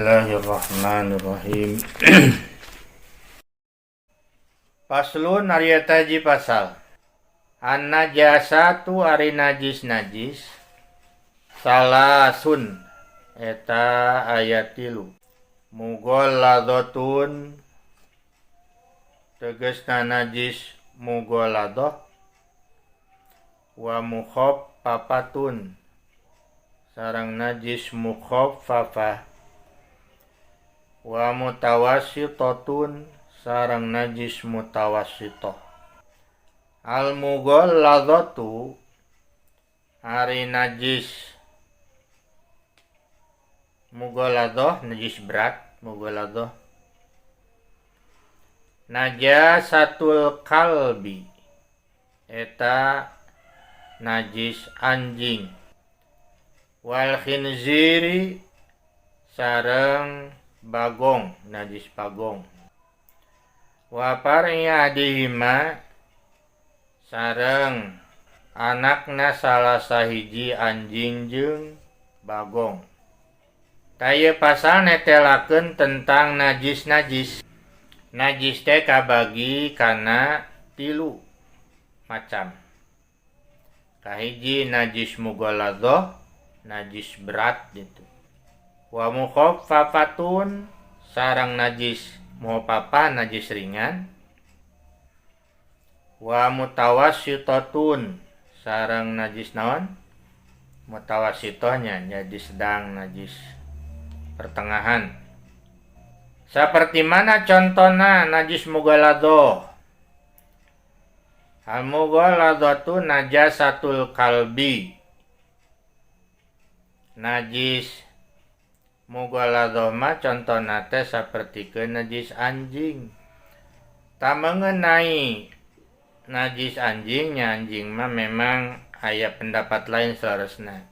Bismillahirrahmanirrahim. Faslun, ari eta hiji pasal. An najasatu, ari najis-najis, salasun, eta aya 3. Mughalladhatun, tegesna najis mughalladhah, wa mukhaffafatun, sareng najis mukhaffafah, wa mutawassitatun, sareng najis mutawassithah. Al mughalladhatu, ari najis mughalladhah, najis berat mughalladhah, najasatul kalbi, eta najis anjing, wal khinziri, sareng bagong, najis bagong, wa far'i ahadihima, sareng anakna salah sahiji anjing jeung bagong. Tah, ieu pasal netelakeun tentang najis-najis. Najis teh kabagi kana 3 macam. Kahiji, najis mughalladhah, najis berat gitu, wa mukhaffafatun, sareng najis mukhaffafah, najis ringan, wa mutawassitatun, sareng najis naon, mutawassithahnya, jadi sedang, najis pertengahan. Seperti mana contohna najis mughalladhah? Al mughalladhatu najasatul kalbi, najis mughalladhah mah contohna teh sapertikeun najis anjing. Tah, mengenai najis anjingnya, anjing mah memang aya pendapat lain saleresna.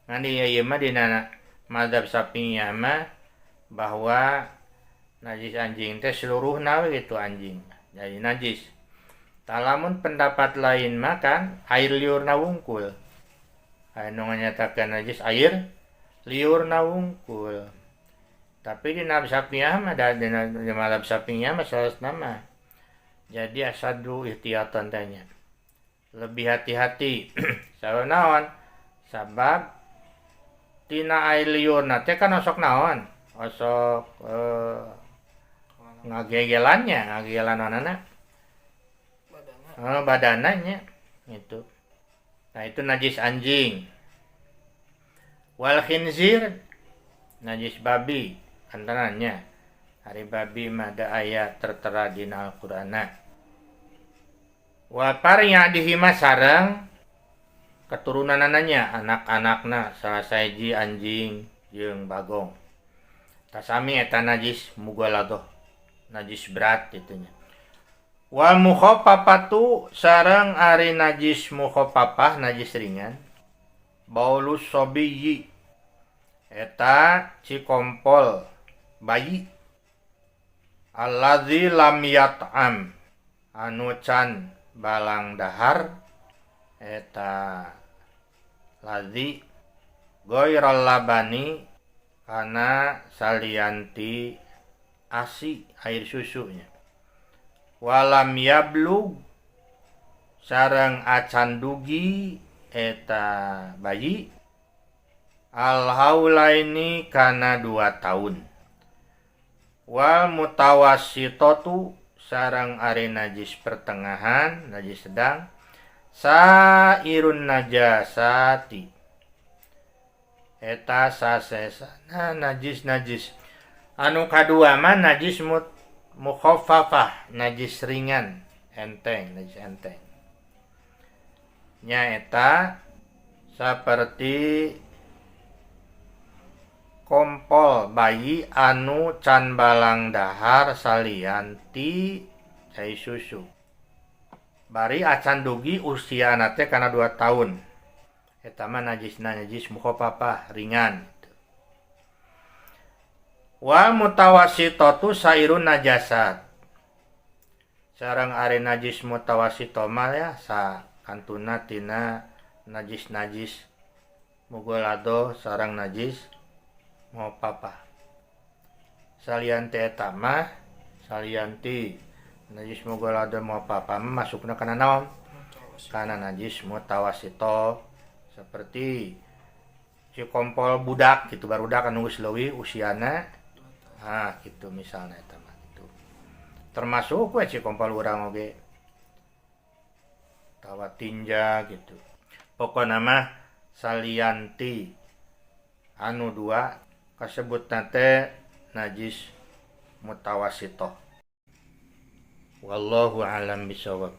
Ngan ieu mah dina mazhab Syafi'iyah mah bahwa najis anjing teh seluruhna we gitu, anjing jadi najis. Tah, lamun pendapat lain mah kan air liurna wungkul. Aya nu nganyatakeun najis air liurna wungkul. Tapi di mazhab Syafi'iyah mah, dina di mazhab Syafi'iyah mah saleresna mah jadi asyaddu ihtiyatan teh nya. Lebih hati-hati. Sabab naon? Sabab tina air liurna teh kan osok naon? Osok ngagegelannya, ngagegelan naonana? Badana. Oh, badana nya gitu. Nah, itu najis anjing. Wal khinzir, najis babi antaranya. Ari babi mah da aya tertera dina Al-Qur'anna. Wa far'i ahadihima, sareng keturunanananya, anak-anakna salah sahiji anjing jeung bagong. Tah, sami eta najis mughalladhah, najis berat itunya. Wal mukhaffafatu, sareng ari najis mukhaffafah, najis ringan, baulus sobiyyi, eta cikompol bayi, alladzi lam yat'am, anu can balang dahar eta ladzi, ghairal labani, kana salian ti ASI, air susunya, walam yablug, sareng acan dugi eta bayi, al haulaini, kana 2 tahun, wal mutawassithatu, sareng ari najis pertengahan, najis sedang, sairun najasati, eta sasesana najis-najis. Anu kadua mah najis mukhaffafah, najis ringan, enteng, najis enteng nyaeta seperti kompol bayi anu can balang dahar salian ti cai susu, bari acan dugi usiana teh kana 2 tahun. Eta mah najisna najis mukhaffafah, ringan. Wal mutawassithatu sairun najasat, sareng ari najis mutawassithah mah ya sa kantuna tina najis-najis mughalladhah sareng najis Mukhaffafah. Salian ti eta mah, salian ti najis mughaladzah mukhaffafah mah, masukna kana naon? Kana najis mutawassitoh, seperti cikompol budak gitu, barudak anu geus leuwih usiana. Ah, gitu misalnya eta mah gitu. Termasuk we cikompol urang oge. Tawa tinja gitu. Pokona mah salian ti anu dua kasebutna teh najis mutawassitoh. Wallahu alam bisawab.